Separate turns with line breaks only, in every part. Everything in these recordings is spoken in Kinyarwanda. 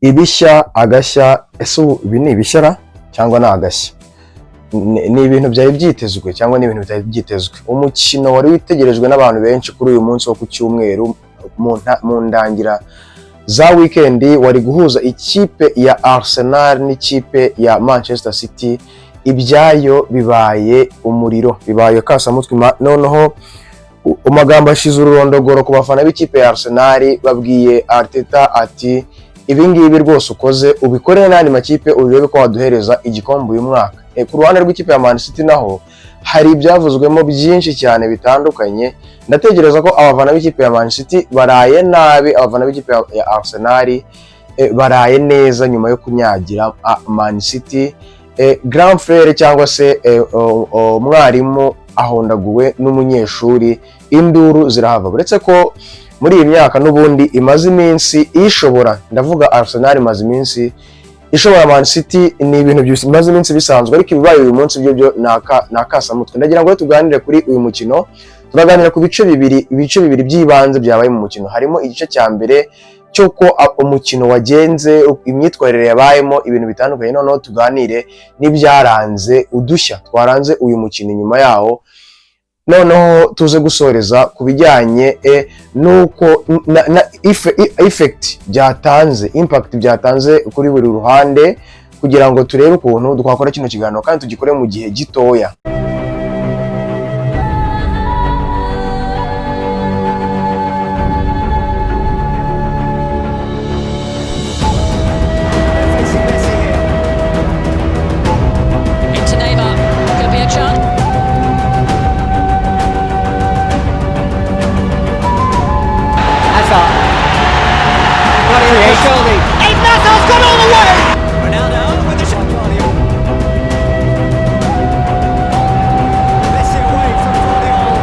Ibishya, agashya. Ese ubu ibi ni ibishya cyangwa ni agashya? Ni ibintu byari byitezwe cyangwa ni ibintu bitari byitezwe? Umukino wari witegerejwe n'abantu benshi kuri uyu munsi wo ku cyumweru mu ndangira za weekend wari guhuza ikipe ya Arsenal n'ikipe ya Manchester City. Ibyayo bibaye umuriro, bibaye kasamutwe. Noneho amagambo ashize ururondogoro ku bafana b'ikipe ya Arsenal. Babwiye Arteta ati: "Ibi ngibi rwose ukoze ubikorere n'andi makipe, urebe ko waduhereza igikombe uyu mwaka." Ku ruhande rw'ikipe ya Man City naho hari ibyavuzwemo byinshi cyane bitandukanye. Ndatekereza ko abafana b'ikipe ya Man City baraye nabi, abafana b'ikipe ya Arsenal baraye neza nyuma yo kunyagira Man City. Grand frère cyangwa se umwarimu ahondaguwe n'umunyeshuri, induru zirahava. Uretse ko muri iyi myaka n'ubundi imaze iminsi ishobora, ndavuga Arsenal imaze iminsi ishobora Man City, ni ibintu bimaze iminsi bisanzwe, ariko ibibaye uyu munsi byo ni akasamutwe. Ndagira ngo tuganire kuri uyu mukino. Turaganira ku bice bibiri, ibice bibiri by'ibanze byabaye mu mukino. Harimo igice cya mbere cy'uko umukino wagenze, imyitwarire yabayemo, ibintu bitandukanye. Noneho tuganire n'ibyaranze, udushya twaranze uyu mukino. Inyuma yawo noneho tuze gusoreza ku bijyanye n'uko na effect byatanze, impact byatanze kuri buri ruhande, kugira ngo turebe ukuntu twakora kino kiganiro kandi tugikore mu gihe gitoya.
Facing Messi here.
Into Neymar. Could be a chance.
Hazard. Got it Koscielny. Eden Hazard's gone all the way! Ronaldo with the shot. Messi away from Guardiola.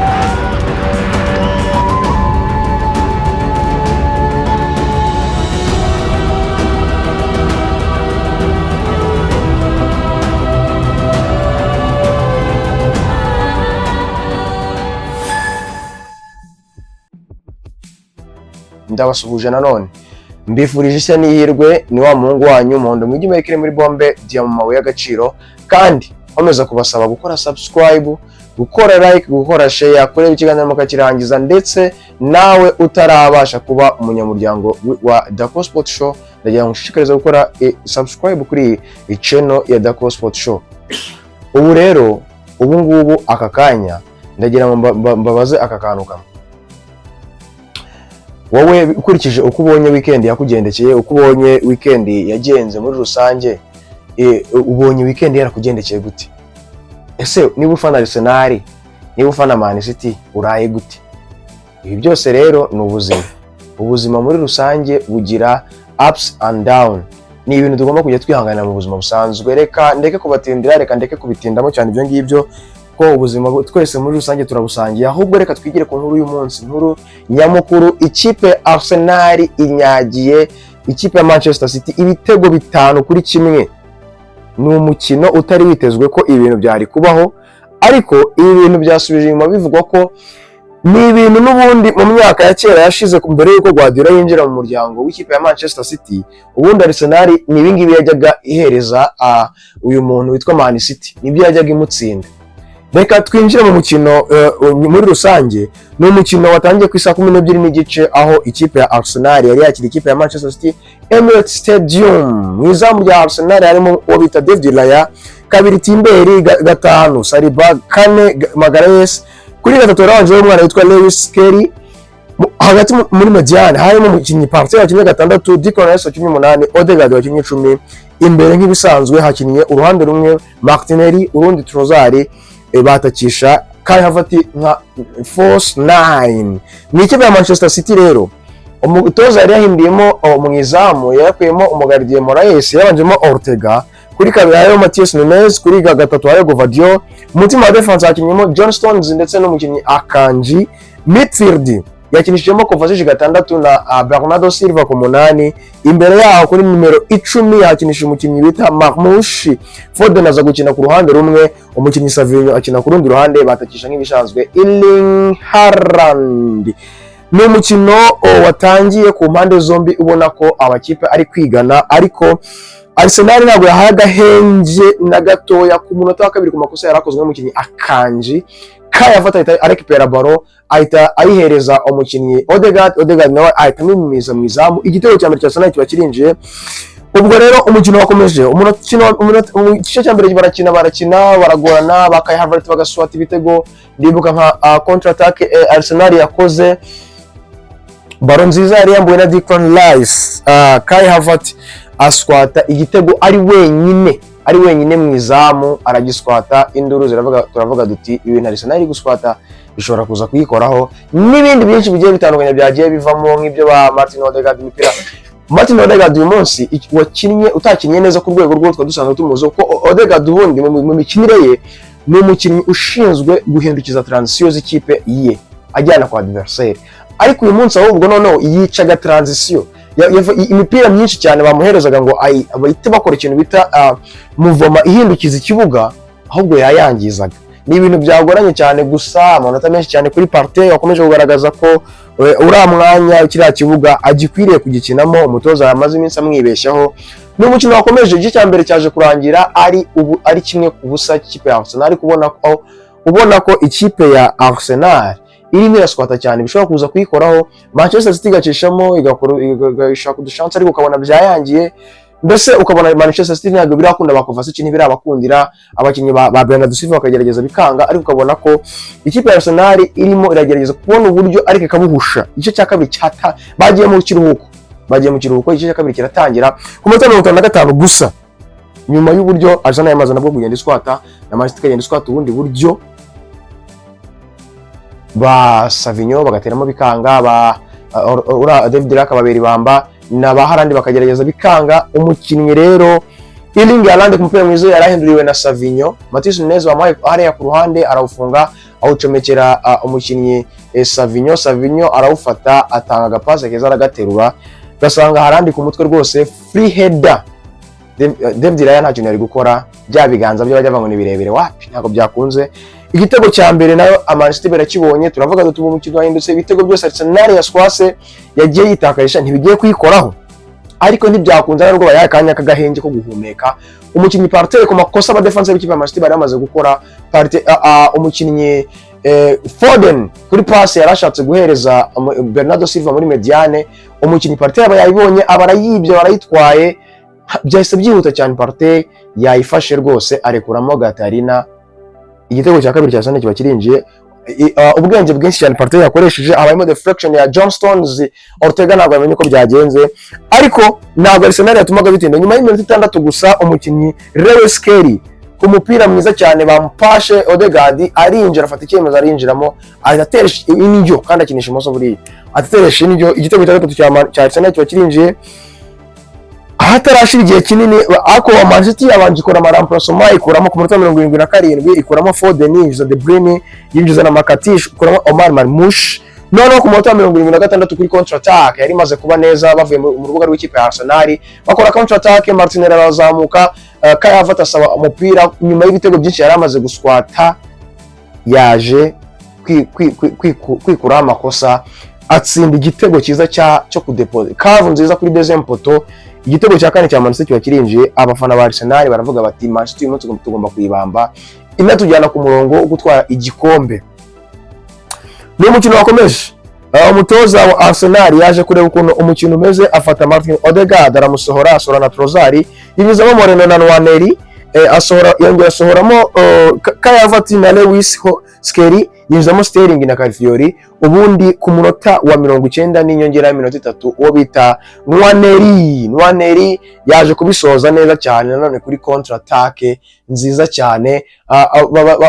Ndabasuhuje nanone, mbifurije ishya n'ihirwe. Ni wa muhungu wanyu Muhondo Mwigi Mekire muri bombe diyama mu mabuye y'agaciro, kandi nkomeza kubasaba gukora subscribe, gukora like, gukora share, kureba ikiganiro mukakirangiza. Ndetse nawe utarabasha kuba umunyamuryango wa Dako Sport Show, ndagira ngo nshishikarize gukora subscribe kuri iyi channel ya Dako Sport Show. Ubu rero, ubu ngubu aka kanya, ndagira ngo mbabaze aka kantu kamwe. Wowe ukurikije uko ubonye weekend yakugendekeye, uko ubonye weekend yagenze muri rusange, ubonye weekend yarakugendekeye gute? Ese niba ufana Arsenal, niba ufana Man City, uraye gute? Ibi byose rero ni ubuzima. Ubuzima muri rusange bugira ups and down, ni ibintu tugomba kujya twihanganira mu buzima busanzwe. Reka ndeke kubatindira, reka ndeke kubitindamo cyane ibyo ngibyo, ko ubuzima twese muri rusange turabusangiye. Ahubwo reka twigire ku nkuru y'umunsi, inkuru nyamukuru: ikipe ya Arsenal inyagiye ikipe ya Manchester City ibitego 5-1. Ni umukino utari witezwe ko ibintu byari kubaho, ariko ibi bintu byasubije inyuma bivugwa ko ni ibintu n'ubundi mu myaka ya kera yashize, mbere y'uko Guardiola yinjira mu muryango w'ikipe ya Manchester City, ubundi Arsenal ni ibingibi yajyaga ihereza uyu muntu witwa Man City, nibyo yajyaga imutsinda. Reka twinjire mu mukino muri rusange. Ni umukino watangiye ku isaa 12:30, aho ikipe ya Arsenal yari yakira ikipe ya Manchester City, Emirates Stadium. Mu izamu rya Arsenal harimo uwo bita David Raya, kabiri Timber, gatanu Saliba, kane Magalhaes, kuri gatatu yarabanjeho umwana witwa Lewis Skelly. Hagati muri médiane harimo umukinnyi Partey wakinnye gatandatu, Declan Rice wakinnye umunani, Odegaard wakinnye 10. Imbere nk'ibisanzwe hakinnye uruhande rumwe Martinelli, urundi Trossard, batakisha Kai Havertz nka false nine. Ni ikipe ya Manchester City rero, umutoza yari yahinduyemo mu izamu, yakuyemo umugardien Moraes, yabanjemo Ortega, kuri kabiri hariho Matheus Nunes, kuri gatatu hariho Gvardiol. Umutima wa defense hakinnyemo John Stones ndetse n'umukinnyi Akanji. Midfield yakinishijemo Kovacic gatandatu na Bernardo Silva ku munani. Imbere yaho kuri nimero 10 hakinishije umukinnyi bita Marmoush. Foden aza gukina ku ruhande rumwe, umukinnyi Savinho akina ku rundi ruhande, batakisha nk'ibisanzwe Erling Haaland. Ni umukino watangiye ku mpande zombi ubona ko amakipe ari kwigana, ariko Arsenal ntabwo yahaye agahenge na gatoya. Ku munota wa kabiri, ku makosa yari akozwe n'umukinnyi Akanji, Kai afata, ahita arekipera ballon, ahita ayihereza umukinnyi Odegaard. Odegaard nawe ahita amimiza mu izamu. Igitego cya mbere cya Arsenal kiba kirinjiye. Ubwo rero umukino wakomeje mu gice cya mbere, barakina, barakina, baragorana, ba Kai Havertz bagaswata ibitego. Ndibuka nka counter attack Arsenal yakoze, ballon nziza yari yambuwe na Declan Rice, Kai Havertz aswata igitego ari wenyine, ari wenyine mu izamu, aragiswata, induru ziravuga. Turavuga duti ibintu Arsenal iri guswata bishobora kuza kuyikoraho n'ibindi byinshi bigiye bitandukanye byagiye bivamo, nk'ibyo ba Martin Odegaard, imipira Martin Odegaard uyu munsi wakinnye utakinnye neza ku rwego rw'uwo twari dusanzwe tumuzi, kuko Odegaard ubundi mu mikinire ye ni umukinnyi ushinzwe guhindukiza transition z'ikipe ye ajyana kwa adversaire, ariko uyu munsi ahubwo noneho yicaga transition. Imipira myinshi cyane bamuherezaga ngo bahite bakora ikintu bita mouvement ihindukiza ikibuga, ahubwo yayangizaga. Ni ibintu byagoranye cyane. Gusa amanota menshi cyane kuri Partey, wakomeje kugaragaza ko uriya mwanya, kiriya kibuga agikwiriye kugikinamo. Umutoza yamaze iminsi amwibeshyaho. Ni umukino wakomeje. Igice cya mbere cyaje kurangira ari ubu ari 1-0 ikipe ya Arsenal, ariko ubona ko ikipe ya Arsenal irimo iraswata cyane, bishobora kuza kuyikoraho. Manchester City igacishamo, igakora, igashaka udushansi, ariko ukabona byayangiye. Mbese ukabona Manchester City ntabwo birakunda, ba Kovacic ntibirabakundira, abakinnyi ba Bernardo Silva bakagerageza bikanga, ariko ukabona ko ikipe ya Arsenal irimo iragerageza kubona uburyo ariko ikabuhusha. Igice cya kabiri cyata bagiye mu kiruhuko, igice cya kabiri kiratangira. Ku minota 55 gusa, nyuma y'uburyo Arsenal yamaze nabwo kugenda iswata na Manchester ikagenda iswata ubundi buryo, ba Savinho bagateramo bikanga, ba ura David Raya babiri bamba na ba Haaland bakagerageza bikanga. Umukinnyi rero Erling Haaland, ku mupira mwiza yarahinduriwe na Savinho, Matheus Nunes bamuhaye hariya ku ruhande, arawufunga, awucomekera umukinnyi Savinho. Savinho arawufata, atanga agapase keza, aragaterura, gasanga Haaland ku mutwe rwose, free header. David Raya nta kintu yari gukora, bya biganza bye bajya ngo ni birebire, wapi, ntabwo byakunze. Igitego cya mbere nayo Man City barakibonye. Turavuga duti ubu umukino wahindutse, ibitego byose Arsenal yaswase yagiye yitakarisha ntibigiye kuyikoraho, ariko ntibyakunze nubwo bayaye akanya k'agahenge ko guhumeka. Umukinnyi Partey, ku makosa abadefanse b'ikipe ya Man City bari bamaze gukora, Partey, umukinnyi Foden kuri passe yarashatse guhereza Bernardo Silva muri médiane, umukinnyi Partey aba yayibonye, aba arayibye, barayitwaye. Byahise byihuta cyane, Partey yayifashe rwose, arekuramo Gatarina, igitego cya kabiri cya Arsenal kiba kirinjiye. Ubwenge bwinshi cyane Partey yakoresheje, habayemo deflection ya John Stones, Ortega ntabwo yamenye uko byagenze, ariko ntabwo Arsenal yatumaga bitinda. Nyuma y'iminota 6 gusa, umukinnyi Lewis Skelly ku mupira mwiza cyane bamupashe Odegaard, arinjira, afata icyemezo, arinjiramo, ahita ateresha indyo, kandi akinisha imoso buriya, ateresha indyo, igitego cya gatatu cya Arsenal kiba kirinjiye ahatarashira igihe kinini. Ariko Man City yabanje ikora ama remplacement, ikuramo ku minota 77, ikuramo Foden, yinjiza De Bruyne, yinjiza na Makatish, ikuramo Omar Marmoush. Noneho ku munota wa 76, kuri counter attack yari imaze kuba neza, bavuye mu rubuga rw'ikipe ya Arsenal bakora counter attack, Martinelli arazamuka, Kai Havertz asaba umupira. Nyuma y'ibitego byinshi yari amaze guswata, yaje kwikuraho amakosa, atsinda igitego cyiza cyo kudepoza kavu nziza kuri deuxième poteau. Igitego cya kane cya Man City kiba kirinjiye. Abafana ba Arsenal baravuga bati Man City uyu munsi tugomba kuyibamba, inatujyana ku murongo wo gutwara igikombe. Ni umukino wakomeje. Umutoza wa Arsenal yaje kureba ukuntu umukino umeze, afata Martin Odegaard aramusohora, asohora na Trossard, yinjizamo Moreno na Nwaneri, asohora, yongera asohoramo Kai Havertz na Lewis Skelly, yinjizamo Sterling na Calafiori. Ubundi ku munota wa 90 n'inyongera y'iminota 3, uwo bita Nwaneri, Nwaneri yaje kubisoza neza cyane nanone kuri contre attaque nziza cyane.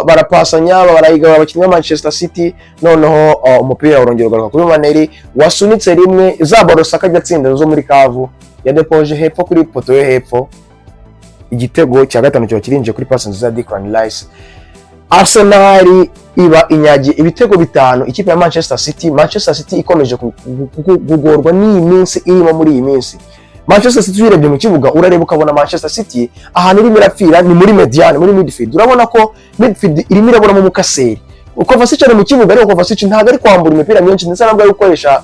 Barapasanya, barayigaba abakinnyi ba Manchester City, noneho umupira urongera ugaruka kuri Nwaneri wasunitse rimwe za ballon Saka ajya atsinda zo muri kavu, yadepoje hepfo kuri poteau yo hepfo. Igitego cya gatanu kiba kirinjiye kuri passe nziza ya Declan Rice. Arsenal iba inyagiye ibitego 5 ikipe ya Manchester City. Manchester City ikomeje kugorwa n'iyi minsi irimo. Muri iyi minsi Manchester City uyirebye mu kibuga, urareba ukabona Manchester City ahantu irimo irapfira ni muri médiane, muri midfield. Urabona ko midfield irimo iraburamo umukaseri, Kovacic ari mu kibuga, ariko Kovacic ntabwo ari kwambura imipira myinshi, ndetse ntabwo ari gukoresha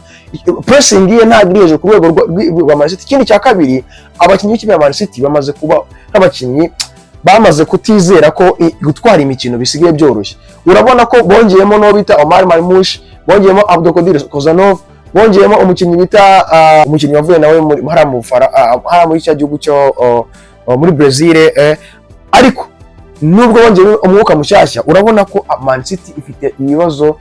pressing ye, ntabwo iri hejuru ku rwego rwa Man City. Ikindi cya kabiri, abakinnyi b'ikipe ya Man City bamaze kuba nk'abakinnyi bamaze kutizera ko gutwara imikino bisigaye byoroshye. Urabona ko bongeyemo n'uwo bita Omar Marmoush, bongeyemo Abdukodir Khusanov, bongeyemo umukinnyi bita umukinnyi wavuye nawe muri hariya mu hariya muri cya gihugu cyo muri Brazil, ariko nubwo bongeyemo umwuka mushyashya, urabona ko Man City ifite ibibazo,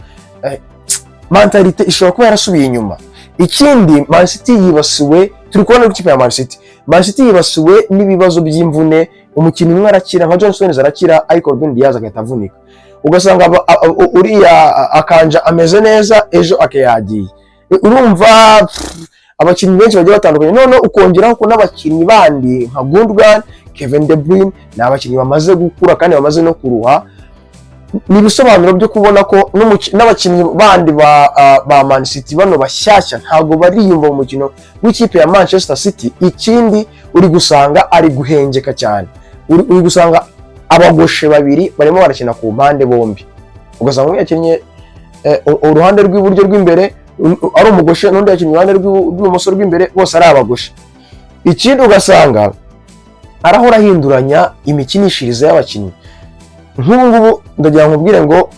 mentalité ishobora kuba yarasubiye inyuma. Ikindi, Man City yibasiwe, turi kubona ikipe ya Man City, Man City yibasiwe n'ibibazo by'imvune. Umukinnyi umwe arakira, nka John Stones arakira, ariko Ruben Dias agahita avunika. Ugasanga uriya Akanji ameze neza, ejo akayagiye. Urumva, pff, abakinnyi benshi bagiye batandukanye. Noneho ukongeraho ko n'abakinnyi bandi nka Gundogan, Kevin De Bruyne ni abakinnyi bamaze gukura kandi bamaze no kuruha. Ni ibisobanuro byo kubona ko n'abakinnyi bandi ba Man City bano bashyashya ntabwo bariyumva mu mukino w'ikipe ya Manchester City. Ikindi, uri gusanga ari guhengeka cyane, uri gusanga abagoshe babiri barimo barakina ku mpande bombi, ugasanga umwe yakinnye uruhande rw'iburyo rw'imbere ari umugoshe, n'undi yakinnye uruhande rw'ibumoso rw'imbere, bose ari abagoshe. Ikindi, ugasanga arahora ahinduranya imikinishirize y'abakinnyi. Nk'ubu ngubu ndagira ngo nkubwire ngo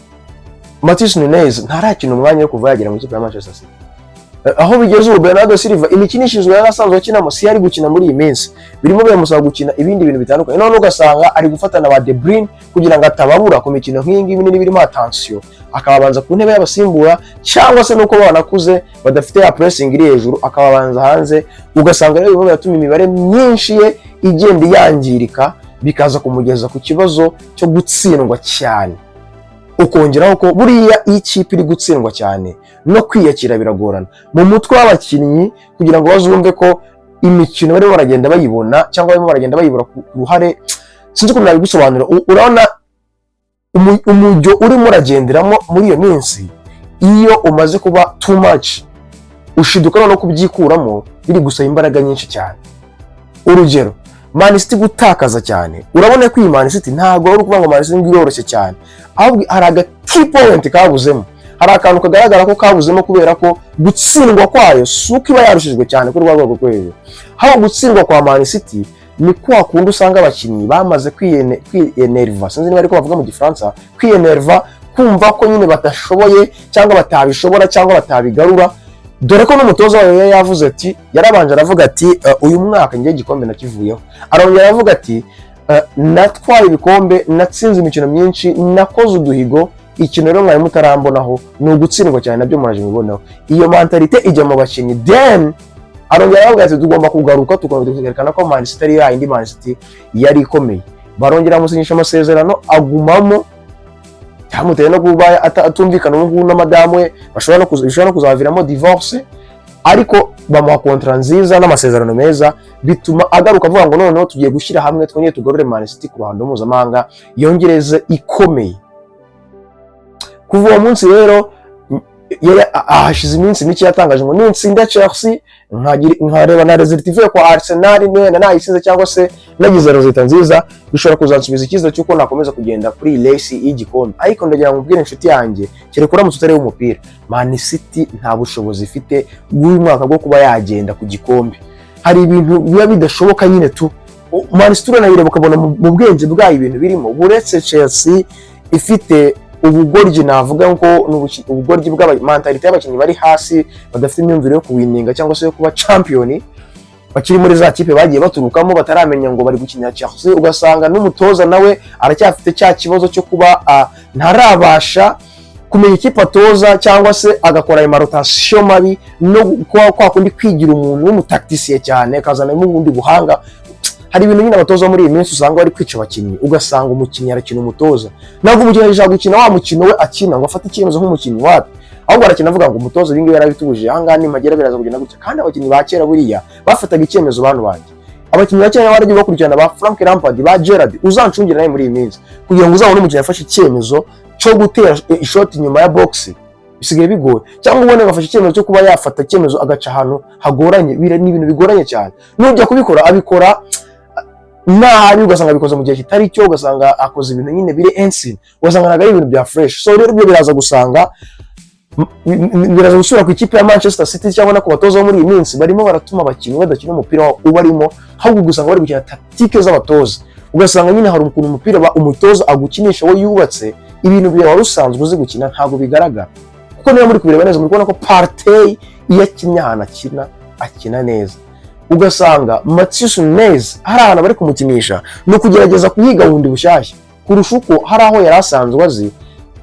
Matheus Nunes ntarakina umwanya wo kuva yagera mu ikipe ya Manchester City. Aho bigeze ubu, Bernardo Silva imikinishirize yari asanzwe akinamo si yari gukina muri iyi minsi, birimo biramusaba gukina ibindi bintu bitandukanye. None ugasanga ari gufatana ba De Bruyne kugira ngo atababura ku mikino nk'iyi ngiyi minini birimo attention, akababanza ku ntebe y'abasimbura, cyangwa se nuko banakuze badafite ya pressing iri hejuru, akababanza hanze. Ugasanga rero birimo biratuma imibare myinshi ye igenda yangirika, bikaza kumugeza ku kibazo cyo gutsindwa cyane. Ukongeraho ko buriya iyo ikipe iri gutsindwa cyane, no kwiyakira biragorana mu mutwe w'abakinnyi, kugira ngo bazumve ko imikino barimo baragenda bayibona cyangwa barimo baragenda bayibura ku ruhare. Sinzi ukuntu nabigusobanura. Urabona umujyo urimo uragenderamo muri iyo minsi, iyo umaze kuba too much, ushiduka no kubyikuramo biri gusaba imbaraga nyinshi cyane. Urugero, Man City gutakaza cyane, urabona ko iyi Man City ntabwo ari ukuvuga ngo Man City ngo iroroshye cyane, ahubwo hari aga key point kabuzemo, hari akantu kagaragara ko kabuzemo, kubera ko gutsindwa kwayo si uko iba yarushijwe cyane kuri rwa rwego rwo hejuru. Haba gutsindwa kwa Man City ni kwa kundi usanga abakinnyi bamaze kwiyenerva, sinzi niba ariko bavuga mu Gifaransa, kwiyenerva, kumva ko nyine badashoboye cyangwa batabishobora cyangwa batabigarura, dore ko n'umutoza wayo yari yavuze ati, yarabanje aravuga ati: "Uyu mwaka ngiye igikombe nakivuyeho." Arongera aravuga ati: "Natwaye ibikombe, natsinze imikino myinshi, nakoze uduhigo. Ikintu rero mwari mutarambonaho ni ugutsindwa cyane, nabyo muraje mubibonaho." Iyo mentalité ijya mu bakinnyi. Then arongera aravuga ati: "Tugomba kugaruka tukerekana ko Man City ari ya yindi Man City yari ikomeye." Barongera bamusinyisha amasezerano, agumamo. Byamuteye no kuba atumvikana ubu ngubu na madamu we, bishobora no kuzaviramo divorce, ariko bamuha contrat nziza n'amasezerano meza, bituma agaruka avuga ngo noneho tugiye gushyira hamwe, twongere tugarure Man City ku ruhando mpuzamahanga, yongereze ikomeye. Kuva uwo munsi rero, hashize iminsi mike yatangaje ngo nintsinda Chelsea, nkareba na résultat ivuye kwa Arsenal, niba nayisinze cyangwa se nagize résultat nziza, bishobora kuzansubiza icyizere cy'uko nakomeza kugenda kuri iyi race y'igikombe. Ariko ndagira ngo nkubwire, inshuti yanjye, kereka uramutse utareba umupira, Man City nta bushobozi ifite bw'uyu mwaka bwo kuba yagenda ku gikombe. Hari ibintu biba bidashoboka nyine tu. Man City uranayireba ukabona mu bwenge bwayo ibintu birimo, uretse Chelsea ifite ubugoryi, navuga ngo ni ubugoryi bw'aba mentalité y'abakinnyi bari hasi, badafite imyumvire yo kuwininga cyangwa se yo kuba champion, bakiri muri za kipe bagiye baturukamo, bataramenya ngo bari gukinira Chelsea. Ugasanga n'umutoza nawe aracyafite cya kibazo cyo kuba ntarabasha kumenya ikipe atoza, cyangwa se agakora ayo ma rotation mabi, no kuba kwa kundi kwigira umuntu w'umu tacticien cyane, akazanamo ubundi buhanga. Hari ibintu nyine abatoza muri iyi minsi usanga bari kwica abakinnyi, ugasanga umukinnyi arakina umutoza. Ntabwo umukinnyi ashaka gukina wa mukino we akina ngo afate icyemezo nk'umukinnyi, wapi, ahubwo arakina avuga ngo umutoza ibi ngibi yarabitubujije, aha ngaha nimagera biraza kugenda gutya. Kandi abakinnyi ba kera buriya bafataga icyemezo. Bantu banjye, abakinnyi ba kera baragiye bakurikirana, ba Frank Lampard, ba Gerrard, uzancungire nawe muri iyi minsi kugira ngo uzabone umukinnyi yafashe icyemezo cyo gutera ishoti inyuma ya box, bisigaye bigoye, cyangwa ubone agafashe icyemezo cyo kuba yafata icyemezo agaca ahantu hagoranye. Ni ibintu bigoranye cyane. Nujya kubikora, abikora Nabi, ugasanga bikoze mu gihe kitari cyo, ugasanga akoze ibintu nyine biri insane, ugasanga ntabwo ari ibintu bya fresh. So rero ibyo biraza gusanga biraza gusubira ku ikipe ya Manchester City cyangwa no ku batoza bo muri iyi minsi barimo baratuma abakinnyi badakina umupira ubarimo, ahubwo ugasanga bari gukina tactique z'abatoza. Ugasanga nyine hari ukuntu umupira umutoza agukinisha we yubatse ibintu byawe wari usanzwe uzi gukina, ntabwo bigaragara. Kuko niba muri kubireba neza, muri kubona ko Partey iyo akinnye ahantu akina, akina neza. Ugasanga Matheus Nunes hari ahantu bari kumukinisha ni ukugerageza kuhiga bundi bushyashya kurusha uko hari aho yari asanzwe azi.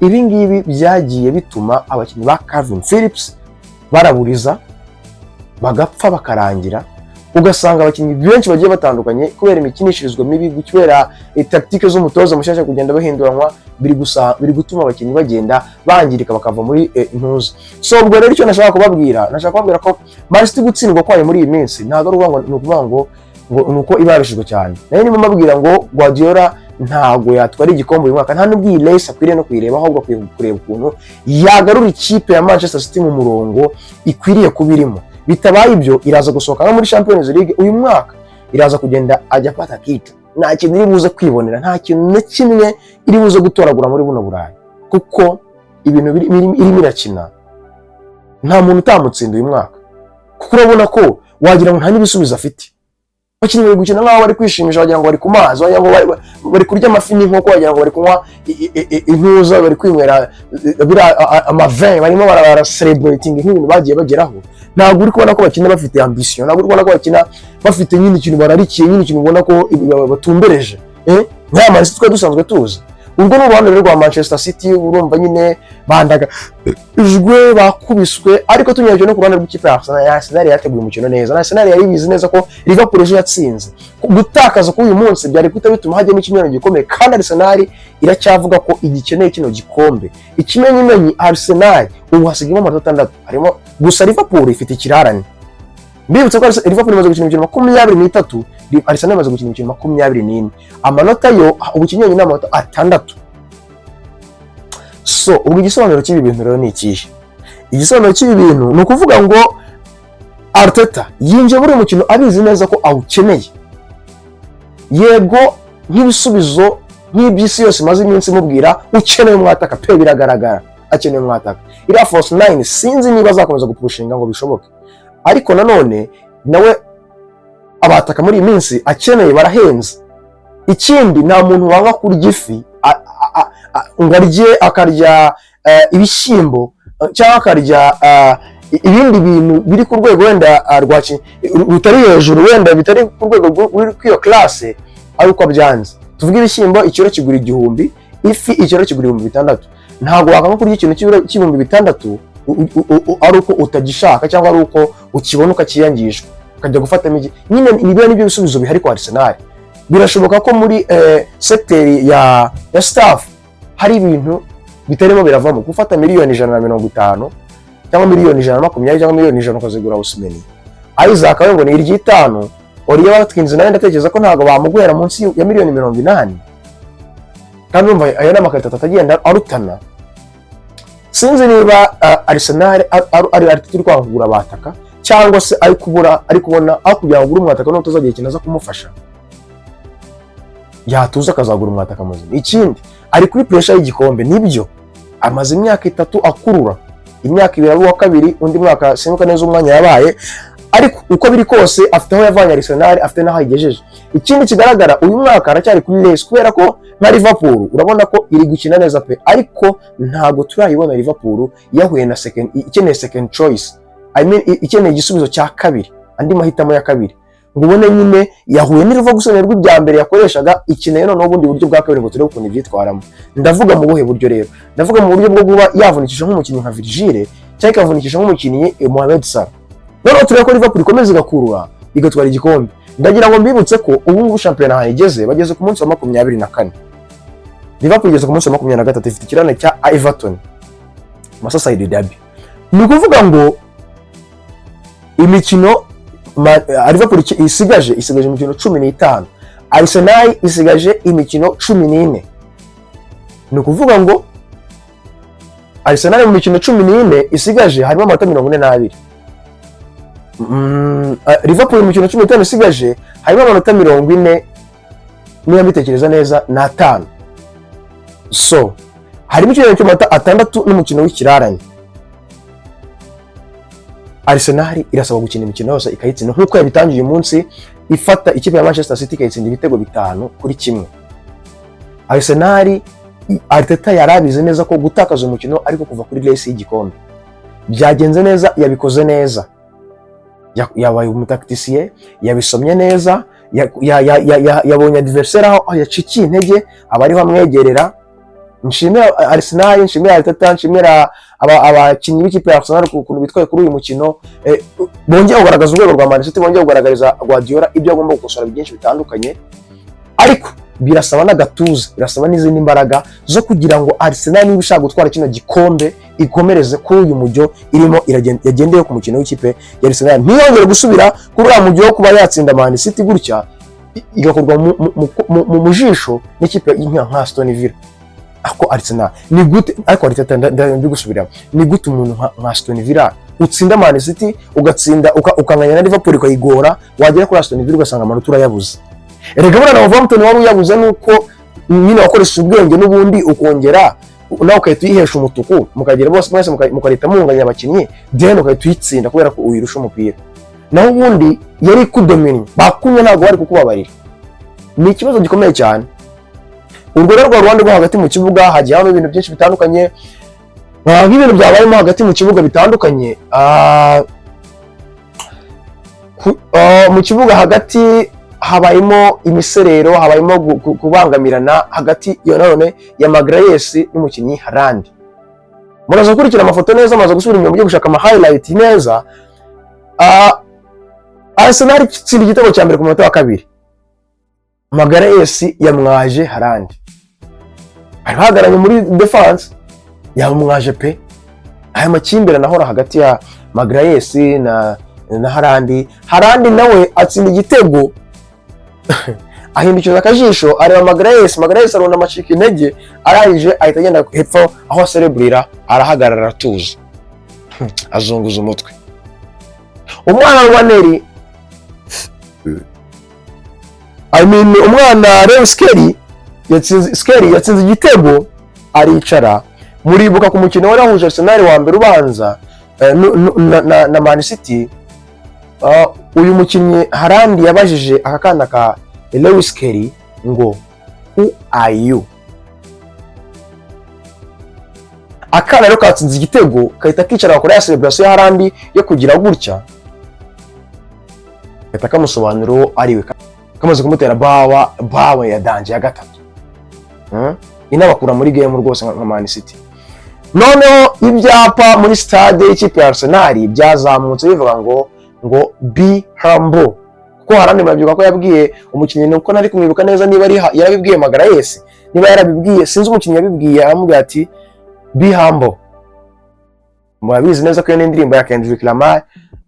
Ibi ngibi byagiye bituma abakinnyi ba Kalvin Phillips baraburiza, bagapfa, bakarangira. Ugasanga abakinnyi benshi bagiye batandukanye, kubera imikinishirizwe mibi, kubera tactique z'umutoza mushyashya kugenda bahinduranwa, biri gusa biri gutuma abakinnyi bagenda bangirika, bakava muri intuza. So ubwo rero icyo nashaka kubabwira ko Man City gutsindwa kwayo muri iyi minsi ntabwo ari ukuvuga ngo ni ukuvuga ngo ni uko iba yarushijwe cyane. Nayo niba mbabwira ngo Guardiola ntabwo yatwara igikombe uyu mwaka, nta nubwo iyi race akwiriye no kuyireba, ahubwo akwiye kureba ukuntu yagarura ikipe ya Manchester City mu murongo ikwiriye kuba irimo. Bitabaye ibyo, iraza gusohoka no muri Champions League uyu mwaka, iraza kugenda ajya afata kitu. Nta kintu iri buze kwibonera, nta kintu na kimwe iri buze gutoragura muri buno Burayi, kuko ibintu irimo irakina nta muntu utamutsinda uyu mwaka, kuko urabona ko wagira ngo nta n'ibisubizo afite. Abakinnyi bari gukina nk'aho bari kwishimisha, wagira ngo bari ku mazi, wagira ngo bari kurya amafi n'inkoko, wagira ngo bari kunywa intuza, bari kwinywera biriya amavin, barimo bara celebrating nk'ibintu bagiye bageraho. Ntabwo uri kubona ko bakina bafite ambition, ntabwo uri kubona ko bakina bafite nyine ikintu bararikiye, nyine ikintu ubona ko batumbereje, nk'aya Man City twari dusanzwe tuzi. Urwo ni uruhande rero rwa Manchester City. Urumva nyine bandagajwe, bakubiswe. Ariko tunyeretse no ku ruhande rw'ikipe ya Arsenal, Arsenal yateguye umukino neza. Arsenal yari ibizi neza ko Liverpool ejo yatsinze, gutakaza k'uyu munsi byari guhita bituma hajyamo ikinyuranyo gikomeye, kandi Arsenal iracyavuga ko igikeneye kino gikombe. Ikimenyimenyi, Arsenal ubu hasigayemo amanota 6 harimo gusa. Liverpool ifite ikirarane. Mbibutsa ko Liverpool imaze gukina imikino 23, Arsenal imaze gukina imikino 24. Amanota yo ubu ikinyuranyo ni amanota 6. So ubwo igisobanuro cy'ibi bintu rero ni ikihe? Igisobanuro cy'ibi bintu ni ukuvuga ngo Arteta yinjiye muri uyu mukino abizi neza ko awukeneye. Yego, nk'ibisubizo nk'iby'isi yose imaze iminsi imubwira, ukeneye umwataka pe, biragaragara akeneye umwataka. Iriya false nine sinzi niba azakomeza gupushinga ngo bishoboke, ariko nanone nawe abataka muri iyi minsi akeneye barahenze. Ikindi, nta muntu wanga kurya ifi ngo arye, akarya ibishyimbo cyangwa akarya ibindi bintu biri ku rwego wenda rutari hejuru, wenda bitari ku rwego ruri kw'iyo classe, ari uko byanze. Tuvuge ibishyimbo ikiro kigura 1000, ifi ikiro kigura 6000. Ntabwo wakanga kurya ikintu cy'ibihumbi 6000 ari uko utagishaka cyangwa ari uko ukibona ukakiyangisha ukajya gufatamo igi. Nyine niba nibyo bisubizo bihari kwa Arsenal, birashoboka ko muri secteur ya staff hari ibintu bitarimo biravamo. Gufata miliyoni 150 cyangwa miliyoni 120 cyangwa miliyoni 100 ukazigura Osimhen, Isak we ngo ni iry'itanu, Ollie Watkins nawe ndatekereza ko ntabwo bamuguhera munsi ya miliyoni 80, kandi urumva ayo ni amakarito atatu agenda arutana. Sinzi niba Arsenal ari Arteta uri kwanga kugura abataka cyangwa se ari kubura, ari kubona aho kugira ngo agure umwataka n'uwo tuzagira ikintu aza kumufasha, yatuza akazagura umwataka muzima. Ikindi, ari kuri pressure y'igikombe. Nibyo, amaze imyaka 3 akurura, imyaka 2 aba uwa kabiri, undi mwaka sinuka neza umwanya yabaye, ariko uko biri kose afite aho yavanye Arsenal, afite n'aho ayigejeje. Ikindi kigaragara, uyu mwaka aracyari kuri race, kubera ko nka Liverpool urabona ko iri gukina neza pe, ariko ntabwo turayibona Liverpool yahuye na second, ikeneye second choice, I mean, ikeneye igisubizo cya kabiri, andi mahitamo ya kabiri, ngo ubone nyine yahuye n'iruva gusobanura rw'ibya mbere yakoreshaga, ikeneye noneho ubundi buryo bwa kabiri ngo turebe ukuntu ibyitwaramo. Ndavuga mu buhe buryo rero? Ndavuga mu buryo bwo kuba yavunikisha nk'umukinnyi nka Virgil cyangwa ikavunikisha nk'umukinnyi Mohamed Salah, noneho turebe ko Liverpool ikomeza igakurura igatwara igikombe. Ndagira ngo mbibutse ko ubu ngubu shampiyona ahantu igeze, bageze ku munsi wa 24, Liverpool igeze ku munsi wa 23, ifite ikirane cya Everton, Merseyside Derby. Ni ukuvuga ngo imikino Liverpool isigaje imikino 15, Arsenal isigaje imikino 14. Ni ukuvuga ngo Arsenal mu mikino 14 isigaje harimo amanota 42. Liverpool mu mikino 15 isigaje harimo amanota mirongo ine. Niba mbitekereza neza, ni 5. So harimo ikinyuranyo cy'amanota 6 n'umukino w'ikirarane. Arsenal irasaba gukina imikino yose ikayitsinda, nk'uko yabitangiye uyu munsi ifata ikipe ya Manchester City ikayitsinda ibitego 5-1. Arsenal, Arteta yari abizi neza ko gutakaza umukino ariko kuva kuri race y'igikombe. Byagenze neza, yabikoze neza. Yabaye umutacticien, yabisomye neza, yabonye adversaire aho yacikiye intege, aba ariho amwegerera. Nshimira Arsenal, nshimira Arteta, nshimira abakinnyi b'ikipe ya Arsenal ku kuntu bitwaye kuri uyu mukino. Bongeye kugaragaza urwego rwa Man City, bongeye kugaragariza Guardiola ibyo agomba gukosora byinshi bitandukanye. Ariko birasaba n'agatuza, birasaba n'izindi mbaraga zo kugira ngo Arsenal, niba ishaka gutwara kino gikombe, ikomereze kuri uyu mujyo irimo yagendeye ku mukino w'ikipe ya Arsenal, ntiyongere gusubira kuri uriya mujyo wo kuba yatsinda Man City gutya, igakorwa mu jisho n'ikipe nka Aston Villa. Ako Arsenal ni gute? Ariko Arteta, ndabigusubiramo, ni gute umuntu nka Aston Villa utsinda Man City, ugatsinda, ukanganya na Liverpool ukayigora, wagera kuri Aston Villa ugasanga amanota urayabuze? Erega buriya na Wolverhampton wari uyabuze, nuko nyine wakoresheje ubwenge n'ubundi ukongera nawe ugahita uyihesha umutuku, mukagera bose mwese mukarita munganya abakinnyi, then ugahita uyitsinda kubera ko uyirusha umupira. Naho ubundi yari ikudominnye, bakumye, ntabwo bari kukubabarira. Ni ikibazo gikomeye cyane. Urwo rero rwa ruhande rwo hagati mu kibuga hagiye habamo ibintu byinshi bitandukanye. Nk'ibintu byabayemo hagati mu kibuga bitandukanye, mu kibuga hagati habayemo imiserero, habayemo kubangamirana hagati ya none ya Magalhaes n'umukinnyi Haaland. Muraza gukurikira amafoto neza, amaze gusubira inyuma mujye gushaka ama highlight neza. Arsenal itsinda igitego cya mbere ku munota wa 2. Magalhaes yamwaje Haaland, bari bahagararanye muri defense, yamwaje pe. Aya makimbirane ahora hagati ya Magalhaes na Haaland. Haaland nawe atsinda igitego, ahindukiza akajisho areba Magalhaes. Magalhaes arunama amacika intege, arangije ahita agenda hepfo aho asereburira, arahagarara, aratuza, azunguza umutwe. Umwana wa Neri, I mean, umwana Lewis Skelly yatsinze, Skelly yatsinze igitego aricara. Muribuka ku mukino wari wahuje Arsenal wa mbere ubanza na Man City, uyu mukinnyi Haaland yabajije aka kana ka Lewis Skelly ngo "Who are you?" Akana rero katsinze igitego kahita kicara, bakora ya celebration ya Haaland yo kugira gutya, gahita kamusobanurira uwo ari we, kamaze kumutera bawa bawa ya danger ya gatatu. Inabakura muri game rwose nka Man City. Noneho ibyapa muri stade y'ikipe ya Arsenal byazamutse bivuga ngo "Be humble", kuko Haaland murabyibuka ko yabwiye umukinnyi, nuko nari kumwibuka neza, niba ari yarabibwiye Magalhaes, niba yarabibwiye, sinzi umukinnyi yabibwiye, aramubwira ati "Be humble". Murabizi neza ko iyo ni indirimbo ya Kendrick Lamar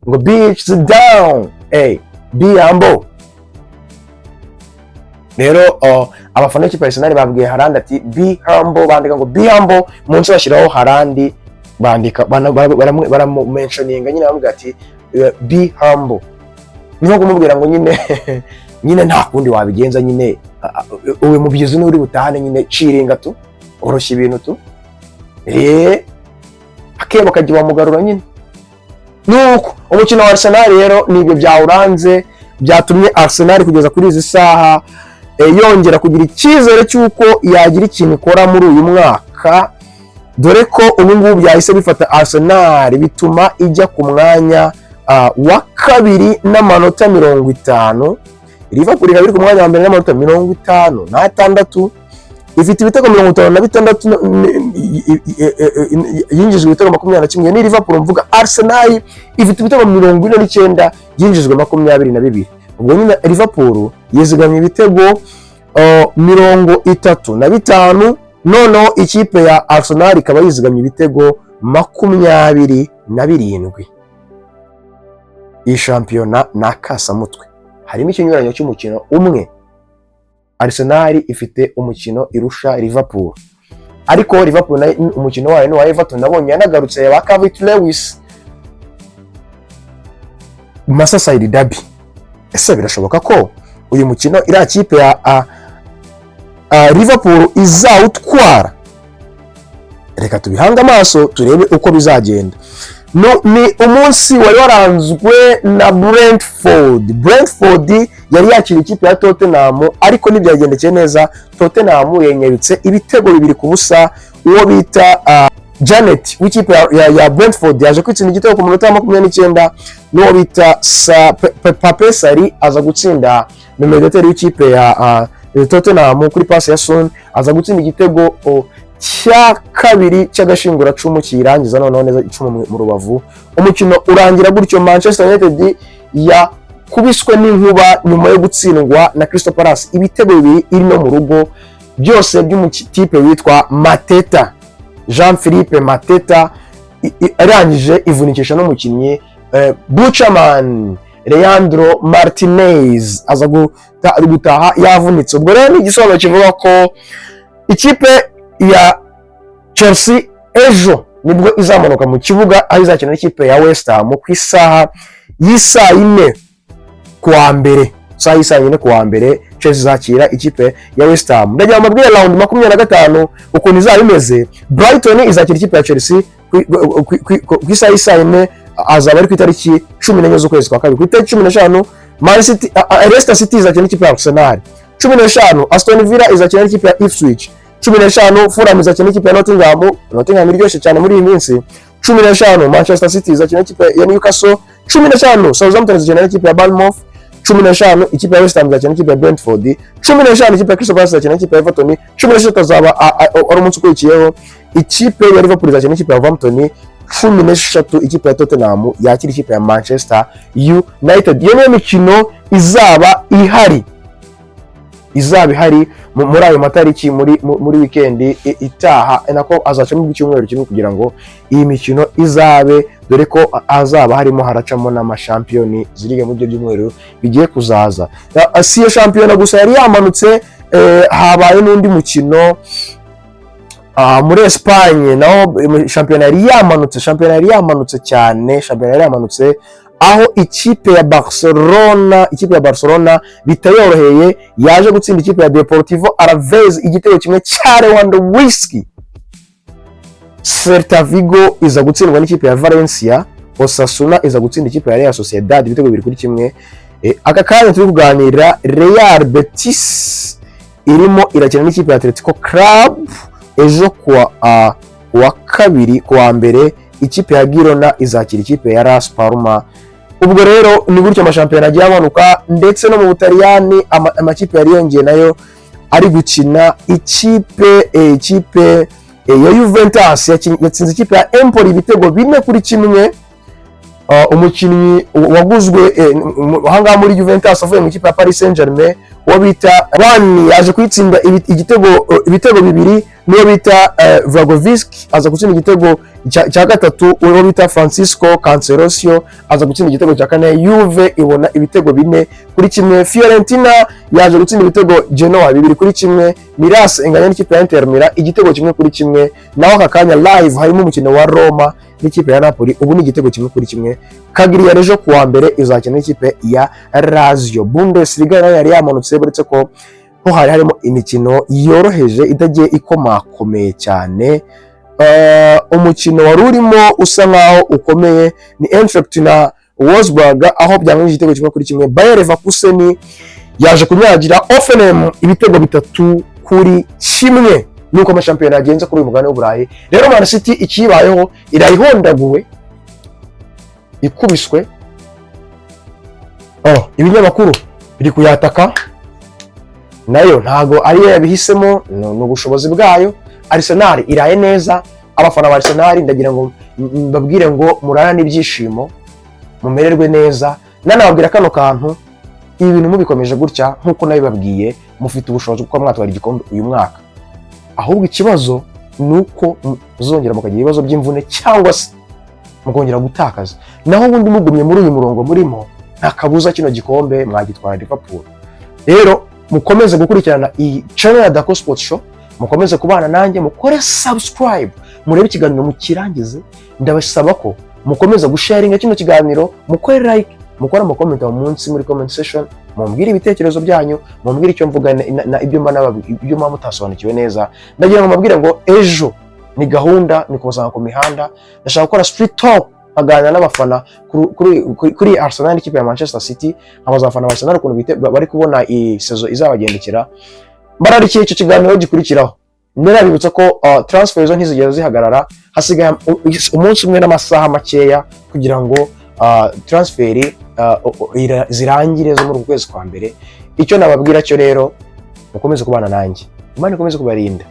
ngo "Bitch, sit down, hey, be humble". Rero abafana b'ikipe ya Arsenal babwiye Haaland ati "Be humble", bandika ngo "Be humble", munsi bashyiraho Haaland, bandika baramumentioninga nyine, bamubwira ati "Be humble". Ni nko kumubwira ngo nyine nta kundi wabigenza nyine, uyu mubyizi niwe uri butahane nyine, ciringa tu, oroshya ibintu tu, akebo kajya wamugarura nyine. Nuko umukino wa Arsenal rero nibyo byawuranze, byatumye Arsenal kugeza kuri izi saha yongera kugira icyizere cy'uko yagira ikintu ikora muri uyu mwaka, dore ko ubu ngubu byahise bifata Arsenal bituma ijya ku mwanya wa kabiri n'amanota 50. Liverpool ikaba iri ku mwanya wa mbere n'amanota 56, ifite ibitego 56, yinjijwe ibitego 21. Ni Liverpool mvuga. Arsenal ifite ibitego 49, yinjijwe 22. Ubwo nyine Liverpool yizigamye ibitego 35, noneho ikipe ya Arsenal ikaba yizigamye ibitego 27. Iyi shampiyona ni akasamutwe, harimo ikinyuranyo cy'umukino umwe. Arsenal ifite umukino irusha Liverpool, ariko Liverpool nayo umukino wayo ni uwa Everton. Nabonye yanagarutse ba Calvert Lewis, Merseyside derby. Ese birashoboka ko uyu mukino iriya kipe ya Liverpool izawutwara. Reka tubihange amaso turebe uko bizagenda. No, ni umunsi wari waranzwe na Brentford. Brentford yari yakira ikipe ya Tottenham, ariko ntibyagendekeye neza. Tottenham yenyabitse ibitego 2-0. Uwo bita Janet w'ikipe ya Brentford yaje kwitsinda igitego ku munota wa 29, n'uwo bita Pape Sarr aza gutsinda, numero w'ikipe ya Tottenham, kuri passe ya Son aza gutsinda igitego cya kabiri cy'agashinguracumu kiyirangiza noneho neza, icumu mu rubavu. Umukino urangira gutyo. Manchester United yakubiswe n'inkuba nyuma yo gutsindwa na Crystal Palace ibitego 2 iri no mu rugo, byose by'umutipe witwa Mateta, Jean Philippe Mateta. Arangije ivunikisha n'umukinnyi Buchaman Leandro Martinez, aza gutaha yavunitse. Ubwo rero ni igisobanuro kivuga ko ikipe ya Chelsea ejo nibwo izamanuka mu kibuga, aho izakina n'ikipe ya West Ham ku isaha y'isaa 4 kuwa mbere. Isaha y'isaa 4 kuwa mbere Chelsea izakira ikipe ya West Ham. Ndagira ngo mbabwire round 25 ukuntu izaba imeze. Brighton izakira ikipe ya Chelsea ku isaha y'isaa 4, azaba ari ku itariki 14 z'ukwezi kwa kabiri. Ku itariki 15 Man City, Leicester City izakina n'ikipe ya Arsenal. 15 Aston Villa izakina n'ikipe ya Ipswich. 15 Fulham izakina n'ikipe ya Nottingham. Nottingham iryoshye cyane muri iyi minsi. 15 Manchester City izakina n'ikipe ya Newcastle. 15 Southampton izakina n'ikipe ya Bournemouth. 15 ikipe ya West Ham izakina n'ikipe ya Brentford. 15 ikipe ya Crystal Palace izakina n'ikipe ya Everton. 16 azaba ari umunsi ukurikiyeho, ikipe ya Liverpool izakina n'ikipe ya Wolverhampton. 16 ikipe ya Tottenham yakira ikipe ya Manchester United. Iyo niyo mikino izaba ihari muri ayo matariki, muri weekend itaha, nako azacamo icyumweru kimwe kugira ngo iyi mikino izabe, dore ko hazaba harimo haracamo n'amashampiyoni ziriga muri ibyo byumweru bigiye kuzaza. Si iyo shampiyona gusa yari yamanutse, habaye n'undi mukino muri Espagne naho shampiyona yari yamanutse. Shampiyona yari yamanutse cyane, shampiyona yari yamanutse, aho ikipe ya Barcelona bitayoroheye yaje gutsinda ikipe ya Deportivo Alaves igitego kimwe cya Lewandowski. Celta Vigo iza gutsindwa n'ikipe ya Valencia. Osasuna iza gutsinda ikipe ya Real Sociedad ibitego 2-1. Aka kanya turi kuganira, Real Betis irimo irakina n'ikipe ya Atletico Club. Ejo kuwa kabiri, kuwa mbere, ikipe ya Girona izakira ikipe ya Las Palmas. Ubwo rero ni gutyo amashampiyona agiye amanuka, ndetse no mu Butaliyani amakipe yari yongeye nayo ari gukina. Ikipe ya Juventus yatsinze ikipe ya Empoli ibitego 4-1. Umukinnyi waguzwe ahangaha muri Juventus avuye mu ikipe ya Paris Saint-Germain, uwo bita Juan, yaje kuyitsinda ibitego bibiri, n'uwo bita Vlahovic aza gutsinda igitego cya gatatu, uwo bita Francisco Canceloso aza gutsinda igitego cya kane. Juve ibona ibitego 4-1. Fiorentina yaje gutsinda ibitego Genoa 2-1. Milan inganya n'ikipe ya Inter Milan igitego 1-1. Naho aka kanya live harimo umukino wa Roma n'ikipe ya Napoli, ubu ni igitego 1-1. Cagliari ejo kuwa mbere izakina n'ikipe ya Lazio. Bundesliga nayo yari yamanutse, uretse ko ho hari harimo imikino yoroheje itagiye ikomakomeye cyane. Umukino wari urimo usa nkaho ukomeye ni Eintracht na Wolfsburg, aho byanganyije igitego 1-1. Bayer Leverkusen yaje kunyagira Hoffenheim ibitego 3-1. Nuko amashampiyona yagenze kuri uyu mugabane w'Uburayi. Rero Man City ikibayeho irayihondaguwe, ikubiswe. Oh, ibinyamakuru biri kuyataka, nayo ntago ariyo yabihisemo, ni ubushobozi bwayo. Arsenal iraye neza. Abafana ba Arsenal ndagira ngo mbabwire ngo murarane ibyishimo, mumererwe neza. Nanababwira kano kantu: ibi bintu mubikomeje gutya nk'uko nabibabwiye, mufite ubushobozi bwo kuba mwatwara igikombe uyu mwaka. Ahubwo ikibazo ni uko muzongera mukagira ibibazo by'imvune cyangwa se mukongera gutakaza. Naho ubundi mugumye muri uyu murongo murimo, nta kabuza kino gikombe mwagitwara Liverpool. Rero mukomeze gukurikirana iyi channel ya Dako Sports Show, mukomeze kubana nanjye, mukore subscribe, murebe ikiganiro mukirangize. Ndabasaba ko mukomeza gusharinga kino kiganiro, mukore like, mukore ama comment munsi muri comment section. Mumbwire ibitekerezo byanyu, mumbwire icyo mvuga ibyo mba ibyo mba mutasobanukiwe neza. Ndagira ngo mbabwire ngo ejo ni gahunda, ni kubasanga ku mihanda. Ndashaka gukora street talk, nkaganira n'abafana kuri Arsenal n'ikipe ya Manchester City, nkabaza abafana ba Arsenal ukuntu bari kubona iyi saison izabagendekera. Mbararikiye icyo kiganiro gikurikiraho. Ndarabibutsa ko transfer zo ntizigera zihagarara. Hasigaye umunsi umwe n'amasaha makeya kugira ngo transfer zirangire zo muri uku kwezi kwa mbere. Icyo nababwira cyo rero, mukomeze kubana nanjye, Imana ikomeze kubarinda.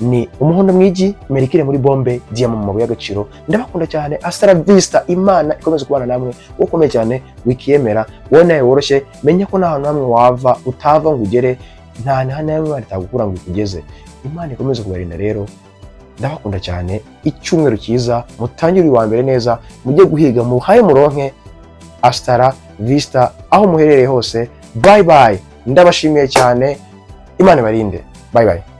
Ni umuhondo mwigi merikire muri bombe, diyama mu mabuye y'agaciro. Ndabakunda cyane. Hasta la vista. Imana ikomeze kubana namwe. Wowe ukomeye cyane, wikiyemera, wowe nawe woroshye, menya ko nta hantu hamwe wava utava ngo ugere, nta na hamwe Imana itagukura ngo ikugeze. Imana ikomeze kubarinda rero. Ndabakunda cyane. Icyumweru cyiza, mutangire uyu wa mbere neza, mujye guhiga muhaye muronke. Hasta la vista aho muherereye hose. Bye bye, ndabashimiye cyane. Imana ibarinde. Bye bye.